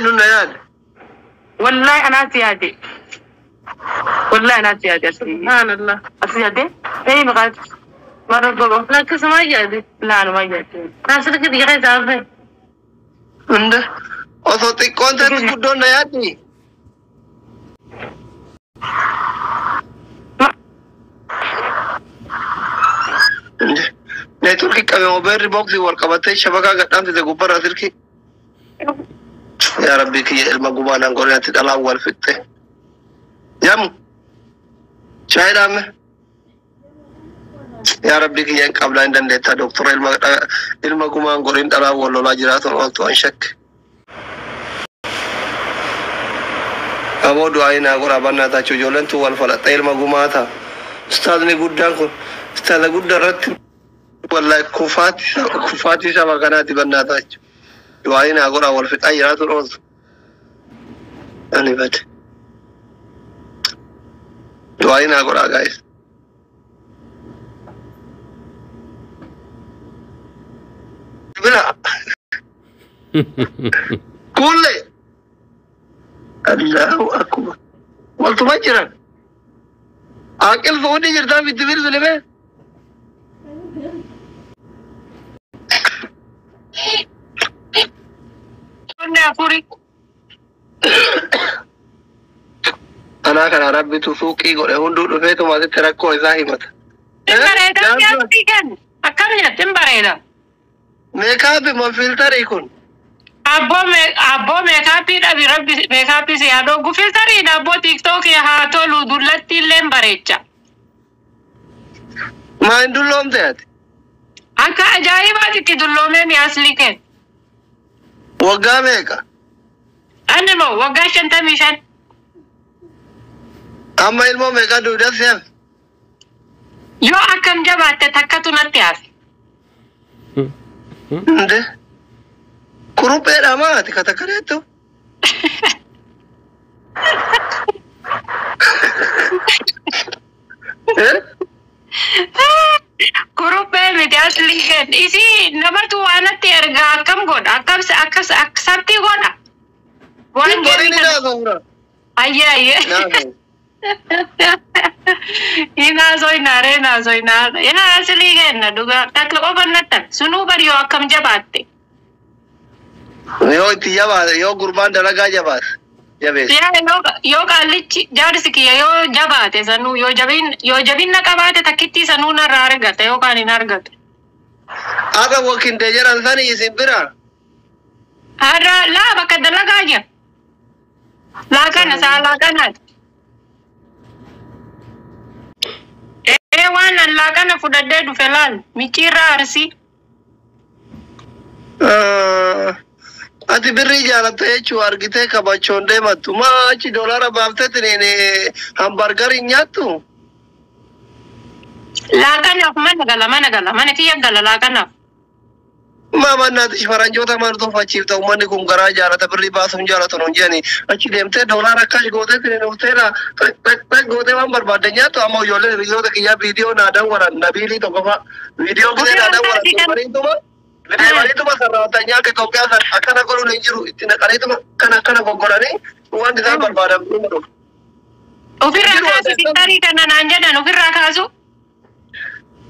Eenyu na yaade? Wallahi anaas yaade. Wallahi anaas yaade asli. Subhanallah. Asli yaade? Ee maqaat. Mara gogo. Lakkisuma yaade. Laa anuma yaade. Taasira kiti gara jaafe. Hunda osoo xiqqoon ta'etti guddoon na yaaddi. Neetworkii qabe mobeerri booksii wal qabatee shabakaa gadhaamsite gubbarraa silkii. Yaa Rabbii kiyya ilma gumaa naan godhe ati dhalaan wal fixxe. Yamu shaayii dhaamme. Yaa Rabbii kiyya hin qabdaa hin dandeettaa doktora ilma ilma gumaan godhin dhalaan wal lolaa jiraatan ooltu an shakke. Aboo du'aa naa godhaa bannaa taachuu ijoolleen tun wal falaxxe ilma gumaa ta'a. Ustaazni guddaan kun ustaaza guddaa irratti wallahi kufaatii kufaatii saba kanaati bannaa taachuu. Du'aa naa godhaa wal fixaa jiraatu ooltu. Ani bade. Du'aa naa godhaa guys. Bira. Kulle. Allahu akbar. Waltuma jiran. Aqil fuudhii jirtaa bitti bilbilime. Kunne afuri. Anaa kana rabbitu suuqii godhe hunduu dhufeetuma asitti rakkoo isaa himata. Hin bareeda asli kan. Akkam jette hin bareeda. Makeup moo filterii kun? Abboo makeup dhabi rabbi makeup si haa dhoogu filteriidha abboo TikTokii haa tolu dullatti illee hin bareecha. Maa hin dulloomte ati? Akka ajaa'ibaati itti dulloomee mi asli kee. Waggaa meeqa? Ani moo waggaa 55. Amma ilmoo meeqa duudas si hafe? Yoo akkam jabaatte takkatu natti hafe. Inde. Kurupheedha maa ati ka takka deettu? Eh? Kuruphee miti asli kee. Isii namatu waan natti ergaa akkam godha akkam akkas sabtii godha. Waan Hin godhini geemii kana. naasofna. Ayyee ayyee. Naasofna. Hinaasoynaaree naasoynaa. Yaa aslii kenna dhugaa takka qofa nattan sunuu bari yoo akkam jabaatte. Yoo itti jabaate yoo gurbaan dalagaa jabaate jabeesse. Yaa yoo qaallichi jaarsi kiyya yoo jabaate sanuu yoo jabin yoo jabinna qabaate takkittii sanuu narraa argata yookaan hin argatu. Har'a wakinde jedhan sani isin bira. Har'a laa bakka dalagaa jira. Laaqana saa laaqanaati. Ee waan an laaqana fudhadhee dhufe laal micciirraa arsii. Ati birrii jaalatta jechuu argitee kabachoon deemattu. Maa achi doolaara baafteetiin hambargarii hin nyaattu? Laaqanaaf mana gala mana gala mana kiyya gala laaqanaaf. Maa mannaati faranjoota maal tolfachiifta uummanni kun garaa jaalata birrii baasuun jaalatu nuun jedhani achi deemtee doolaara akkas gooteetiin dhufteera gootee waan barbaadde nyaattu amma ijoolleen hiriyoota kiyyaa viidiyoo naa dawwaran nabiilii tokko fa'a viidiyoo gisee naa Ofirraa dawwaran kaasii kan. deemaniituma deemaniituma sarraatanii akka Itoophiyaa san akkana godhuun hin jiru itti naqaniituma akkana akkana goggodhanii waan isaan barbaadan dhuma dhufu. Ofirraa Jiru kaasu ati filtarii kana naan jedhan ofirraa kaasu.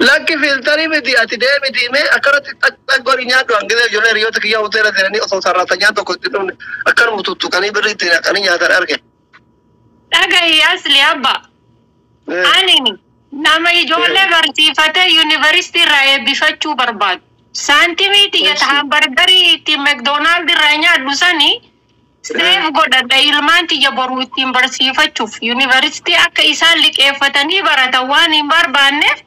Lakki filtarii miti ati deemiti mee akkanatti xax godhi nyaadhu hangisee ijoollee hiriyoota kiyyaa hoteela seenanii osoo sarraatanii tokko itti dhumne akkanuma tuttuqanii birrii itti naqanii nyaatan arge. Dhagahi asli abba. Ani nama ijoollee barsiifatee yuunivarsiitii irraa eebbifachuu barbaadu. Saantimii xiyya hambargarii ittiin McDonald irraa nyaadhu sani save godhadha ilmaan tiyya boruu ittiin barsiifachuuf yuunivarsiitii akka isaan liqeeffatanii baratan waan hin barbaanneef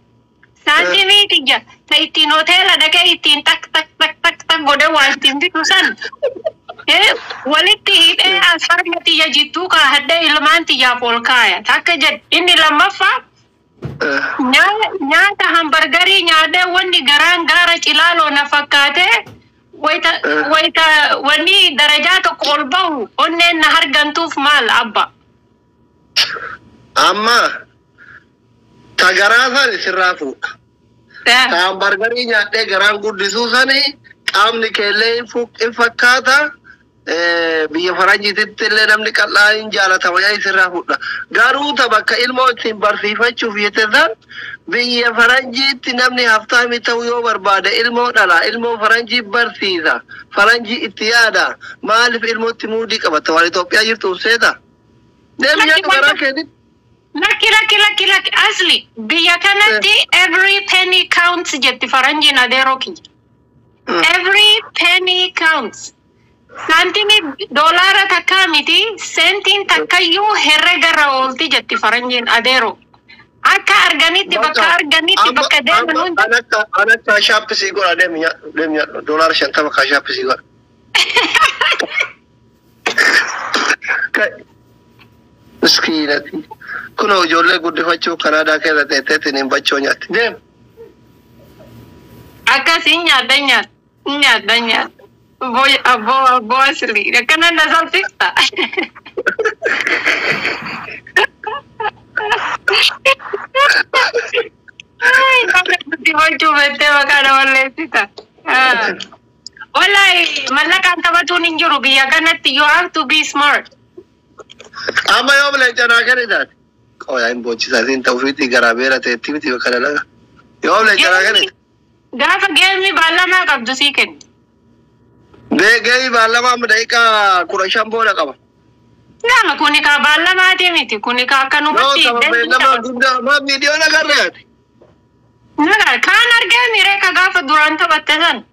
saantimii tiyya ta ittiin hoteela dhaqee ittiin tak tak tak tak tak godhe waa ittiin bitu san walitti hidhee as harma tiyya jidduu kaahadhee ilmaan tiyyaaf ol kaaya. Takka jedhe inni lammaffaa nyaata hambargarii nyaadhee wanni garaan gaara cilaaloo na fakkaatee wayita wayita wanni darajaa tokko ol bahu onneen na hargantuuf maal abba. Amma ta garaa sani sirraa fuudha. Ta hambargarii nyaadhee garaan guddisuu sani qaamni keellee hin fakkaata. Biyya faranjiititti illee namni qal'aa hin jaalatama yaa isirraa fudha. Garuu ta bakka ilmoo ittiin barsiifachuuf jette san biyya faranjiitti namni haftaami ta'uu yoo barbaade ilmoo dhala, ilmoo faranjii barsiisa, faranjii itti yaada. Maaliif ilmootti muudii qabatta waan Itoophiyaa jirtu seeta? Deemi nyaadhu garaa keetitti. Lakki, lakki, lakki, lakki, asli biyya kanatti every penny counts jetti faranjiin, adeeroo kiyya. Every penny counts. Saantimii doolaara takkaa miti, seentiin takkayyuu herregarra oolti jetti faranjiin, adeeroo. Akka arganitti, bakka arganitti, bakka deeman hunda. An akka shaappii godha, deemi nyaadhu, deemi nyaadhu, $50 Cash App sii godha. Miskiinati. Kunoo ijoollee guddifachuu Kanaadaa keessa teetteetiin hin bachoo nyaatti. Deem. Akkasiin nyaadha, nyaadha, nyaadha, nyaadha. Boy, abboo, abboo asli akkana na salphifta. Ay, nama guddifachuu beektee maqaa nama leessita. Wallahi mallaqaan taphatuun hin jiru biyya kanatti. You have to be smart. Amma yoo leenca naa kennitaati. Qoyaa hin boonchisaa siin ta'uu fiitii garaa beera ta'etti miti bakka dalaga. Yoo leenca naa kennite. Gaafa geemii baallamaa qabdu sii kenni. Geemii baallamaa amma daqiiqaa 15 booda qaba. Nama kuni kaa baallamaati miti, kuni kaa Yoo akkanumatti. qaba beellamaa guddaa maa viidiyoon agarree ati. Naga kaan argee miree ka gaafa duraan taphatte san.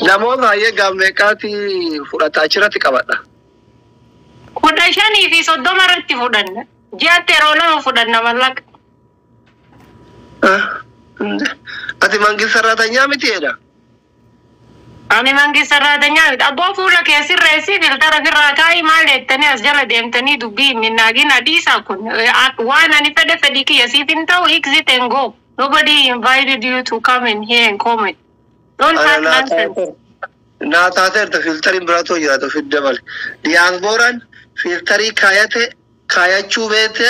Namoota hayyee gaammeeqaati fudhata achirratti qabadha. 15 fi 30 irratti fudhanna. Ji'aatti yeroo lama fudhanna mallaqa. Ati mangis saraatanyaa miti jedha. Ani mangis saraatanyaa miti. Abboo, fuula kee sirreessi, filtara firraa kaa'ii. Maal jettanii as jala deemtanii dubbii minnaagin adiisaa kun waan ani fedhe fedhii kiyya siif hin ta'u. Exit and go. Nobody invited you to come in here and comment. Don't talk nonsense. Naa taateerta filtariin biraatoo jiraatu fidda male. Diyaaspooraan filtarii kaayate kaayachuu beete,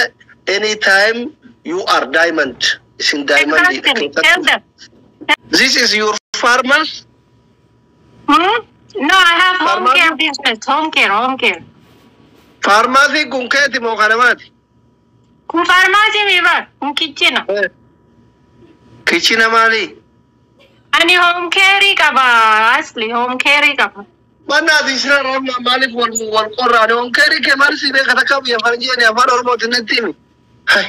anytime you are diamond. Isin diamond. Exactly. Tell them. This is your farmers? Hmm? No, I have home Pharmacy? care business. Home care, home care. Faarmaasii kun keeti moo kanamaati? Kun faarmaasii mi bar? Kun kichina. Kichina maalii? Ani home care qaba. Asli home care qaba. Mannaati isina ramma maaliif wal wal qorraani? Home care kee maal si beeka takka biyya faranjii afaan Oromootiin natti himi. Hai.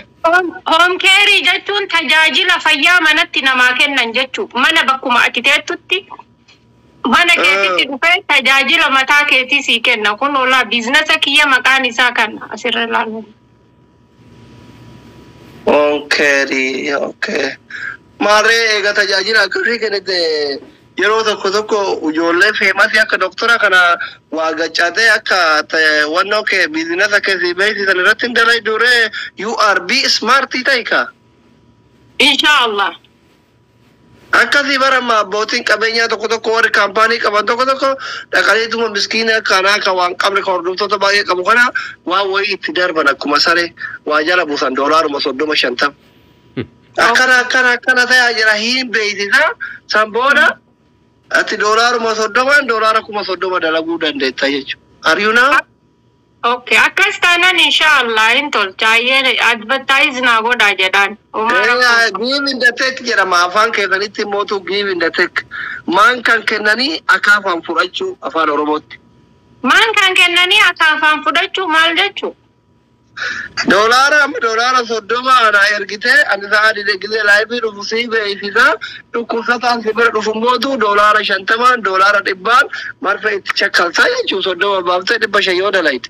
Home care jechuun tajaajila fayyaa manatti namaa kennan jechuu. Mana bakkuma ati teettutti mana keetitti dhufee tajaajila mataa keetii sii kenna. Kun olaa biizinasa kiyya, maqaan isaa kan asirra ilaalu. Home care, okay. Maarree eega tajaajila akkasii kennite yeroo tokko tokko ijoollee famous akka doktora kana waa gaccatee akka wannoo kee biizinasa kee si beeksisan irratti hin dalai duree, you are be smart ta'e ka. Inshallah. Akkasii barama abbootiin qabeenyaa tokko tokko, warri kaampaanii qaban tokko tokko, dhaqaniituma miskiina kanaa kan waan qabne, kan hordoftoota baay'ee qabu kana waan wayii itti darban, akkuma saree waa jala buusan, $30 50. Akkana akkana akkana ta'aa jira, hin beeksisa. San booda ati $30n $30,000 dalaguu dandeetta jechuudha. Are you now? Okay, akkas taanaan inshallah hin tolcha. Advertise naa godhaa jedhaan. Homaa rakkoo. Give in the take jedhama afaan keessanitti mootu, give in the take. Maan kan kennanii akaafaan fudhachuu afaan Oromootti. Maan kan kennanii akaafaan fudhachuu maal jechuu? Doolaara amma $30 ana ergitee ani sa'a gisee live dhufu sii beeksisa, dhukkubsataan si bira dhufu mootu $50n $100n marfee itti chakkalsaa jechuun 30 baaftee 500 yoo dalayte.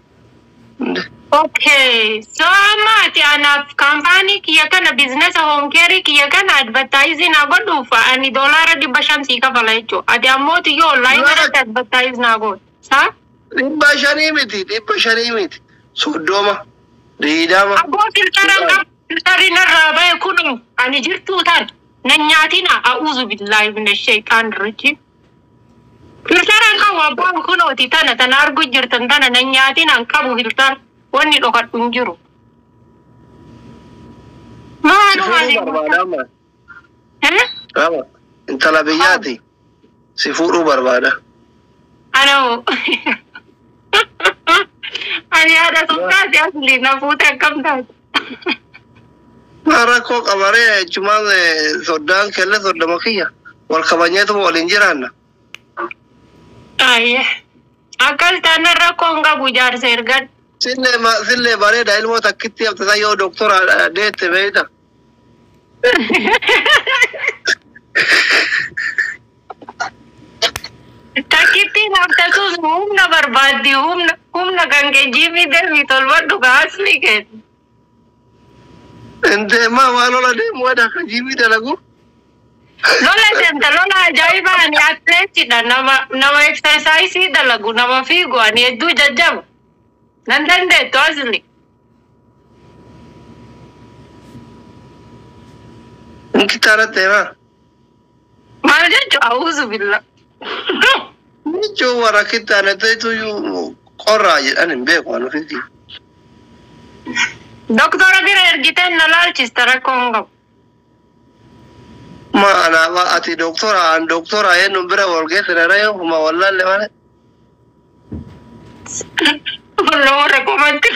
Okay, so amma ati anaaf kaampaanii kiyya kana, biizinasa home care kiyya kana advertise naa godhuuf ani $500 sii kafala jechuudha. Ati ammoo tiyyoo online irratti advertise naa godhu. Saa? 500 miti, 500 miti, 30, 20. Abboo, filtaraan qabu, filtarri narraa bahe kun ani jirtuu tan nan nyaatina, a'uuzu billaahi mina shayxaan rajim. Filtaraan qabu abbaan, kunooti tana tana argu jirtan tana, nan nyaatina, hin qabu filtara, wanni dhokadhu hin jiru. Maal Si fuudhuu barbaada amma. Eh? Rama, intala biyyaati. Si fuudhuu barbaada. Anoo. Ani haadha sukkaati asli na fuute akkam taate? Maa rakkoo qabaree jechumaan soddaan kelle soddama kiyya. Wal kabanyeetuma waliin jiraanna. Ayyee. Akkas taanaan rakkoo hin qabu jaarsa ergadhu. Sillee sillee bareeda ilmoo takkitti hafte yoo doktora deette beeyta. Takkittiin hafte sun humna barbaaddi humna kan kee jiimii deemii tolfadhu ka asli kennu. Inteemaa waa lola deemu wadaa kan jiimii dalagu. Lola deemta lola ajaa'ibaa ani atleetidha nama exercise dalagu nama fiigu ani hedduu jajjaba. Nan dandeettu asli. Inkitaara deemaa. Maal jechuun awuuzu billa. Jechuun warra kittaanateetu qorraa jedhan hin beeku waan ofiitti. Doktora bira ergiteen na laalchista rakkoo hin qabu. Ma anaaf ati doktora an doktora eenyuun bira wal geessine yoo huma wallaalle malee. Wallah warra komatti.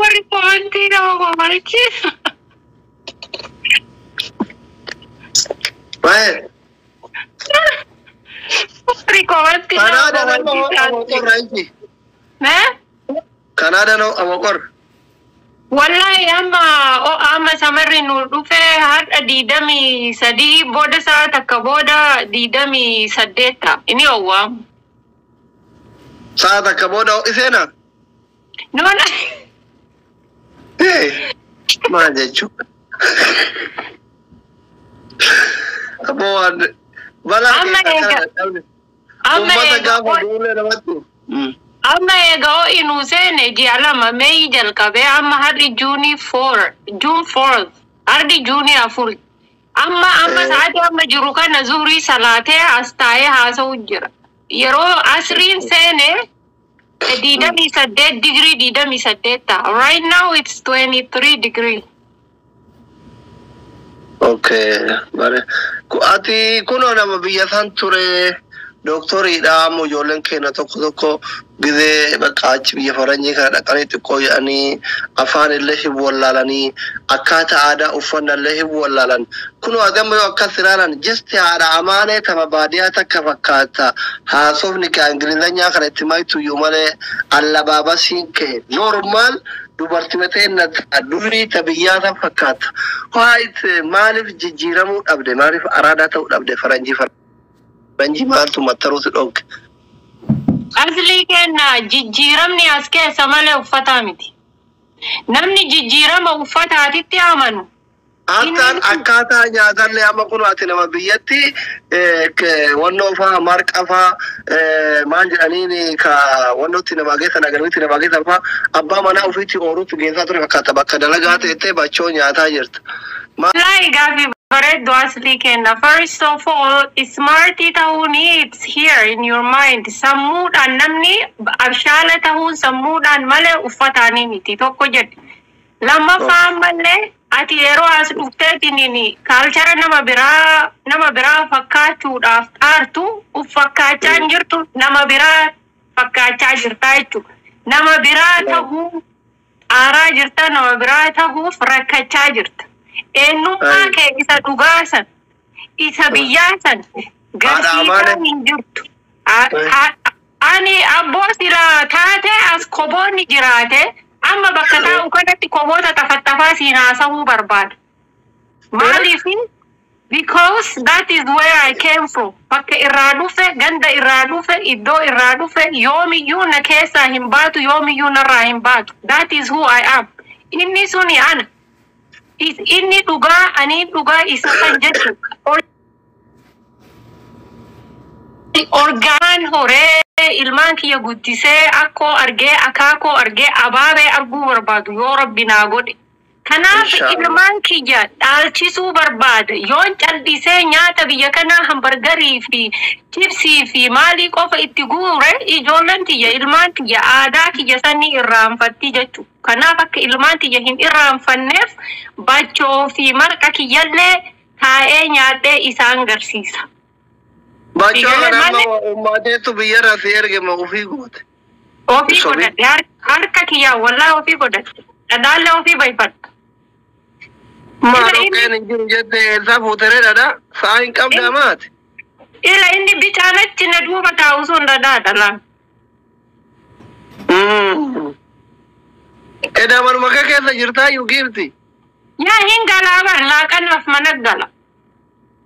Warri komantii nama komachiisa. Baay'ee. Warri komantii nama Kanaada nama komachiisa. qorra jechi. Eh? Kanaada nama qorra. Wallahi amma samarri nu dhufee har'a 23 booda sa'a takka booda 28 ta'a. Inni owwaamu. Sa'a takka booda iseenaa? Noona Maal jechuudha? Aboo waan balaa Amma keessa eega kana dhabne. amma Uummata eega gaafa duulee namatti. Amma eega ho'i nu seene ji'a 2 Meeyi jalqabee amma har'i Juunii 4, June 4, har'i Juunii 4. Amma sa'aatii amma jiru kana zuurii salaatee as taa'ee haasa'u jira. Yeroo asriin seene 28 digirii 28 ta'a. Right now it's 23 degree. Okay, bare. Ati kunoo nama biyya san ture doktoriidha amma ijoolleen keenya tokko tokko gizee bakka achi biyya faranjii kana dhaqanii xiqqoo jedhanii afaan illee hin wallaalanii akkaataa aadaa uffannaa illee hin wallaalan. Kunoo ati amma yoo akkas ilaalan jesti haadha amaanee tama baadiyyaa takka fakkaata. Haasofni kee Ingilizanyaa kana itti maayituyyuu malee allabaabasiin kee normal dubartii ta'e durii ta biyyaa san fakkaata. Waayit maaliif jijjiiramuu dhabde? Maaliif araadaa ta'uu dhabde? Faranjii maaltu maxxanuu si dhooge? Aslii kenna jijjiiramni as keessa malee uffataa miti. Namni jijjiirama uffataatitti amanu. Akkaan akkaataa nyaatallee amma kun ati nama biyyatti wannoo faa marqa faa maal jedhaniin ka wannootti namaa geessan agarbiitti namaa geessan faa abbaa manaa ofiitti ooruutti geessaa ture fakkaata bakka dalagaa teettee bachoo nyaataa jirta. Wallahi gaaffii bareeddu aslii kenna. First of all, smartii ta'uun it's here in your mind. Sammuudhaan namni abshaala ta'uun sammuudhaan malee uffataanii miti tokko jedhe. Lammaffaa ammallee ati yeroo as dhufteetiin culture nama biraa fakkaachuudhaaf xaartu uf fakkaachaa hin jirtu, nama biraa fakkaachaa jirta jechuudha. Nama biraa ta'uu xaaraa jirta, nama biraa ta'uuf rakkachaa jirta. Eenyummaa kee isa dhugaa san isa biyyaa san Haadha garsiisaa amaane. hin jirtu. Ani abboo silaa taate as koboonni jiraate amma bakka taa'u kanatti koboota tafattafaa siin haasa'uu barbaada. Maaliif? Because that is where I came from. Bakka irraa dhufe, ganda irraa dhufe, iddoo irraa dhufe, yoomiyyuu na keessaa hin baatu, yoomiyyuu narraa hin baatu. That is who I am. Inni suni ana. Inni dhugaa, ani dhugaa isa kan jechu. Orgaan horee ilmaan kiyya guddisee akkoo argee akaakoo argee abaabee arguu barbaadu yoo rabbi naa godhe. Kanaaf Inshaallah. Ilmaan kiyya dhaalchisuu barbaada. Yoon callisee nyaata biyya kanaa hambargarii fi chipsii fi maalii qofa itti guure, ijoolleen tiyya, ilmaan tiyya aadaa kiyya sanii irraanfatti jechuudha. Kanaaf akka ilmaan tiyya hin irraanfanneef bachoo fi marqa kiyyallee taa'ee nyaadhee isaan garsiisa. Bachoo Ijoollee kana amma malee uummateetu biyyarraa si erge moo ofii goote? Ofii Sobii. godhadhe, harka kiyyaa wallaa ofii godhadhe. Dhadhaallee ofii bayfadha. Maal Ila inni dhoqqeen hin jiru jettee eessaa fuuteree dhadhaa? Sa'a hin qabdaa maati? Ila inni bichaan achi na duuba taa'u sun dhadhaadha laa. Edaa manuma kee keessa jirtaa iyyuu giifti? Yaa hin galaa bar, laaqanaaf mana gala.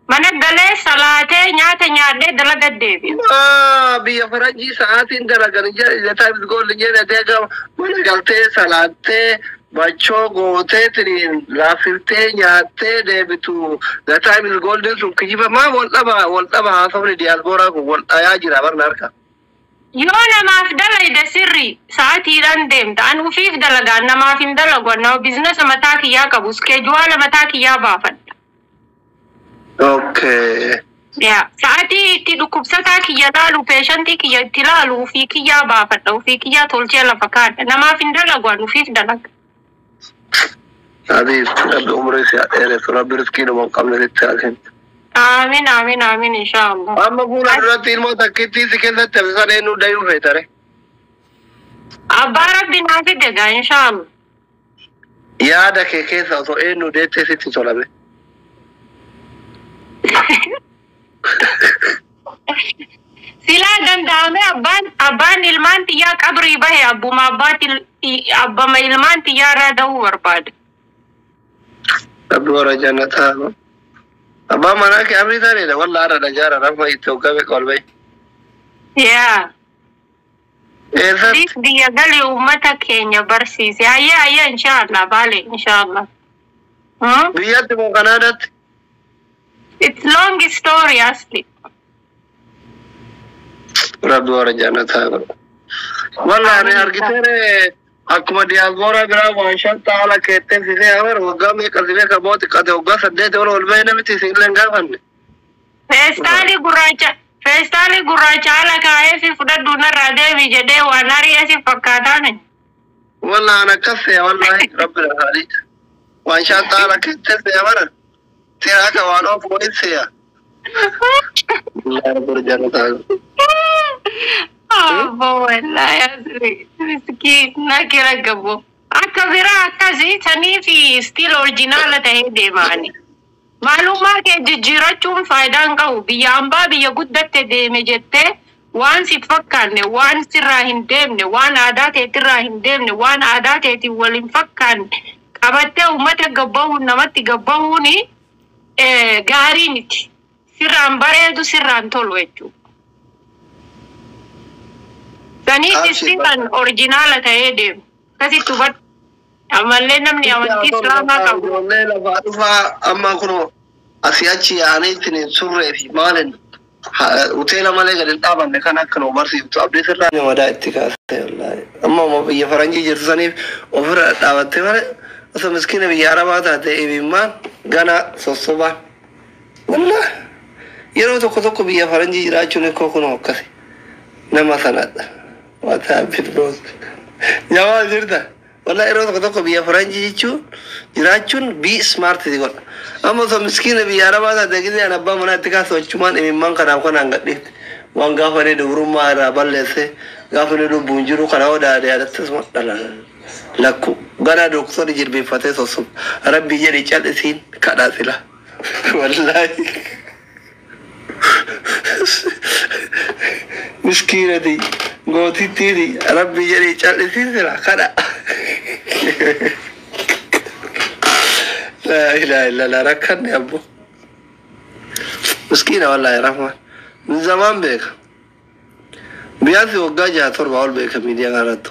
Mana galee salaatee nyaata nyaadhee dalaga deebi'a. Maa biyya faranjii sa'aatiin dalagan jedhe, time is gold jedhe, gama mana galtee salaattee bachoo gootee tiriin laaffiftee nyaattee deebitu. The time is golden sun kijiba. Maa wal dhaba, wal dhaba? Haasofni diyaasporaa kun wal dhayaa jira barna harka. Yoo namaaf dalayde sirri sa'aatiidhaan deemta. An ufiif dalagaa, namaaf hin dalagu. Nama business mataa kiyyaa qabu schedule mataa kiyyaa baafadha. Yaa sa'aatii itti dhukkubsataa kiyya laalu, patientii kiyya itti laalu ufii kiyyaa baafadha. Ufii kiyyaa tolchee lafa kaadha. Namaaf hin dalagu, an ufiif dalaga. Abiif Rabbi umrii si haa dheeressu, Rabbi riskii dhuma hin qabne sitti haa kennu. Aamin, aamin, aamin, inshaallah. Amma fuula duratti ilmoo takkittii si keessatti hafsisan eenyu dayuu feetare? Abbaa Rabbi naa fide gaa, inshaallah. Yaada kee keessa osoo eenyu deettee sitti tolame? Silaa danda'ame abbaan ilmaan xiyyaa qabrii bahe abbuma abbaatti abbama ilmaan xiyyaa irraa da'uu barbaada. Rabbi warra jannataa. Abbaan manaa kee amrii taaneedha. Walla haadha jaara rafa itti hoggame qalbee. Yaa. Eessatti? Please biyya gali, uummata keenya barsiise. Hayyee, hayyee, inshaallah baale, inshaallah. Hmm? Biyyatti moo Kanaadaatti? It's long story, asli. Rabbi warra jannataa. Walla ani argiteere akkuma diyaasporaa biraa waan shan xaala keettee sisee habar waggaa meeqa si beeka boo xiqqate waggaa 8 ol bahee namitti isin illee hin gaafanne. Feestaalii gurraacha haala kaa'ee fi fudhadhu narraa deemi jedhee waan ari'ee si fakkaataame. Walla an akkas se'a, wallahi rabbi lafaadhi. Waan shan xaala keettee se'a bara. Se'a akka waan oofu wayii se'a. Wallahi rabbi warra jannataa. Abbo, wallahi asli miskiin na kira gabo. Akka biraa akkasii sanii fi still original ta'ee deemaani. Maalummaa kee jijjiirachuun faayidaa hin qabu. Biyya hambaa biyya guddatte deeme jettee waan si fakkaanne, waan sirraa hin deemne, waan aadaa teetirraa hin deemne, waan aadaa teetiin wal hin fakkaanne qabattee uummata gabbahuun, namatti gabbahuun gaarii miti. Sirraan bareedu, sirraan tolu jechuudha. Saniif Abshir. sirraan original ta'ee deemu. Akkasitti hubadhu. Ammallee namni amantii Islaamaa qabu. Ijoollee lafaa dhufaa amma kun asii achi yaa'anii ittiin surree fi maalin hoteela malee gadi hin dhaabanne kan akka nu barsiiftu abdii sirraa. Madaa itti kaasee wallaahi. Amma amma biyya faranjii jirtu saniif ofirra dhaabattee malee osoo miskiina biyya arabaa taate imimmaan gana sossobaan. Wallaahi yeroo tokko tokko biyya faranjii jiraachuun ikkoo kunoo akkasi nama sanadha. What happened, bros? Jamaa jirta. Wallahi yeroo tokko tokko biyya faranjii jechuun jiraachuun be smart si godha. Amma osoo miskiina biyya arabaa taate gisee an abbaa manaa itti kaasu achumaan imimmaan kanaaf kanaan gadhiifte. Waan gaafa inni dubrummaa irraa balleesse, gaafa inni lubbuun jiru kana odaade yaadattis dhala. Lakku gara doktorri jilbeeffatee sossoba. Rabbi jedhi cal'isiin kadhaa sila. Wallahi. Miskiinati gootittiiti rabbi jedhi cal'isiin sila kadha. Laa ilaaha illallah, rakkanne abbo. Miskiina wallahi rahmaan. Zamaan beeka. Biyyaasi waggaa 6 7 ol beeka miidiyaa kanarratti.